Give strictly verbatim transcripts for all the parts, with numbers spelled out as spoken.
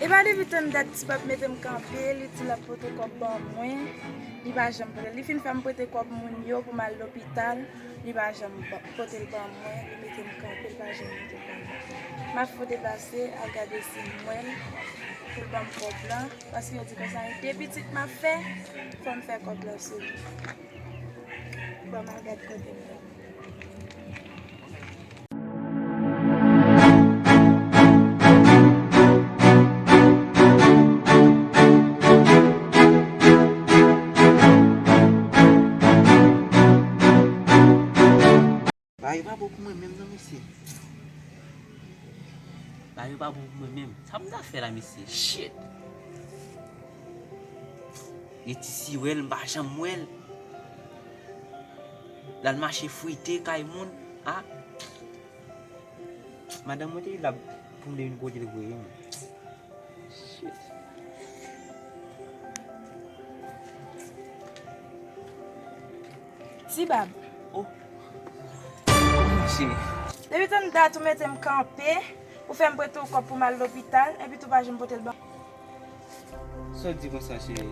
Epa depi tann dat Ti Bab mete m kanpe, li di l ap pote kòb ban mwen, li pa janm pote l. Li fin fè m prete kòb moun yo pou m al lopital, li pa janm ba- pote l ban mwen, li mete m kanpe, li pa janm pote l ban mwen. M ap fout deplase al gade si m wè l pou l ban m kòb lan, paske yo di konsa, de pitit m ap fè, fò m fè kòb lan sou li. Bon, m al gad kote m ye. Bagay pa bon pou mwen menm non, mesye. Bagay pa bon pou mwen menm. Sa m ta fè la, mesye? Shit. Gen ti siwèl, m pa janm wè l. L al mache frite kay moun. A. Madanm mwen te la pou m te vin kote l voye m. Shit. Ti Bab. Oh. Monchè. Depi tann dat ou mete m kanpe, ou fè m prete w kòb pou m al lopital, epi tou pa janm pote l ban. Sa w di konsa, cheri?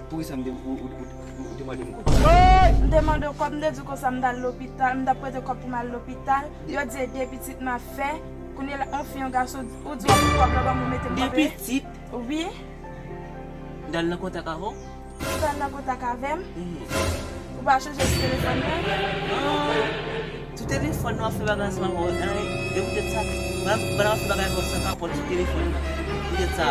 Poukisa m de- ou, ou, ou, ou te mande m kòb? M te mande w kòb, m te di w konsa m t al lopital, m t ap prete kòb pou m al lopital. Yo di e de pitit m ap fè. Kounye la, yon fi, yon gason, ou di w ap pran kòb la ban m, ou mete m kanpe. De pitit? Wi. M t al nan kontak avè w? Ou t al nan kontak avè m? Mhm. Ou pa chonje sou telefòn nan? Ah, sou telefòn nan w ap fè bagay ansanm avè w. An, e poutèt sa, pandan w ap fè bagay avè w san kapòt sou telefòn nan. Poutèt sa.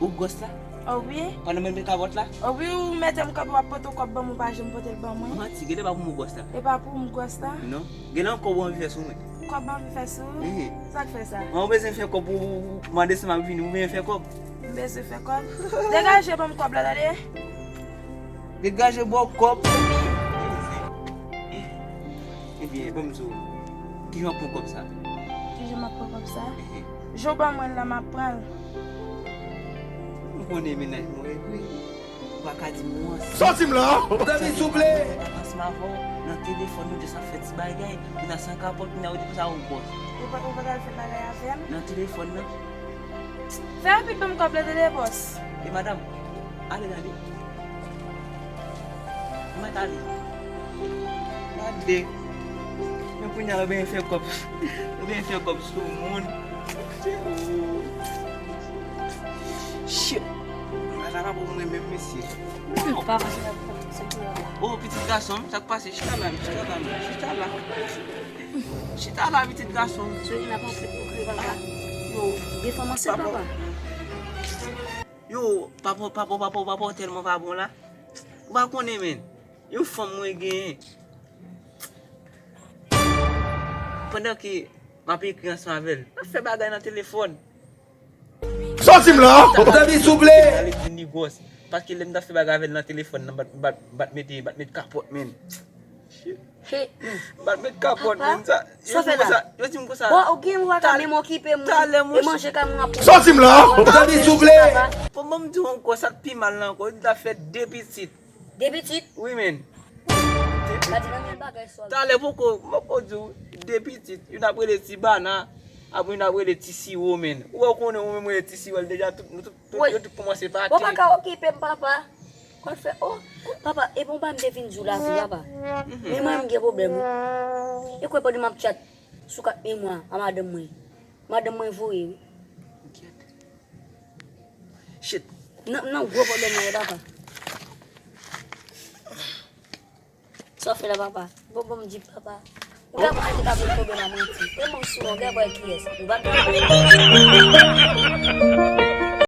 Ou gwòs la? Oh wi. Pandan m met kapòt la? Oh wi, ou mete m kanpe, w ap pote kòb ban m, ou pa janm pote l ban mwen. Manti, genlè pa pou m ou gwòs la. E pa pou m gwòs la? Non. Genlè yon kòb ou anvi fè sou mwen. Kòb m anvi fè sou ou? Mhm. Sa k fè sa? Mwen bezwen fè kòb pou mande si m ap vini, ou bezwen fè kòb? M bezwen fè kòb. Degaje ban m kòb la, tande? Degaje ba w kòb. Ebyen, ban m di w, kijan w ap pran kòb sa? Kijan m ap pran kòb sa? Mhm. Jan w ban mwen l la, m ap pran l. M konnen mennaj mwen egri. Ou pa ka di m non. Sòti m la! Dani, souple! Ansanm avè w, nan telefòn, nou jis ap fè ti bagay. Kounye a san kapòt, kounye a ou di konsa ou bòs. Ou pa, ou pa t al fè bagay avè m? Nan telefòn nan. Fè rapid ban m kòb la, tande bòs. E madanm, ale, gade. Ou mèt ale. Gade. Men kounye a, ou byen fè kòb. Ou byen fè kòb sou moun. Shit. Bagay la pa pou mwen menm, mesye. Non, pa pase la, se tou la. Oh, pitit gason m, sa k pase? Chita la, chita la, chita la. Chita la, pitit gason m. Sou ki n ap antre, antre, papa. Yo. Gen fanm ansent, papa. Yo, papa, papa, papa, papa, tèlman pa bon la. Ou pa konnen, men. Yon fanm mwen genyen. Pandan ke m ap ekri ansanm avè l, n ap fè bagay nan telefòn. Sòti m la! Dani, souple! Sa vle di li gwòs. Paske lè m t ap fè bagay avè l nan telefòn nan, m pa t, m pa t, m pa t mete, m pa t met kapòt, men. Shit. M pa t met kapòt, men. Sa, yo di m konsa, yo di m konsa. Bon, ou gen ou pa ka menm okipe moun. Talè, e manje kay moun ap. Sòti m la! Dani, souple! Bon, bon, m di w ankò, sa k pi mal la ankò, yo di l ap fè de pitit. De pitit? Wi, men. Pa di nan mil bagay sòl. Talè poko, m poko di w, de pitit. Youn ap rele Ti Bana, apre youn ap rele Ti Siwo, men. Ou wè, ou konnen ou menm rele Ti Siwo, deja tout, nou tout, tout, yo tout kòmanse pa T. Ou pa ka okipe m, papa. Kòl fè, oh, papa, e bon, pa m te vin di w la tou, papa. Mhm. Men mwen, m gen pwoblèm, wi. E kwè pandan m ap tchat sou kat memwa a madanm mwen. Madanm mwen voye, wi. Shit. Nan, nan gwo pwoblèm nan ye, papa. Sa w fè la, papa? Bon, bon, m di papa. Ou ka panse ka vin pwoblèm a manti. E bon, si w gen bòy kiyès? Ou pa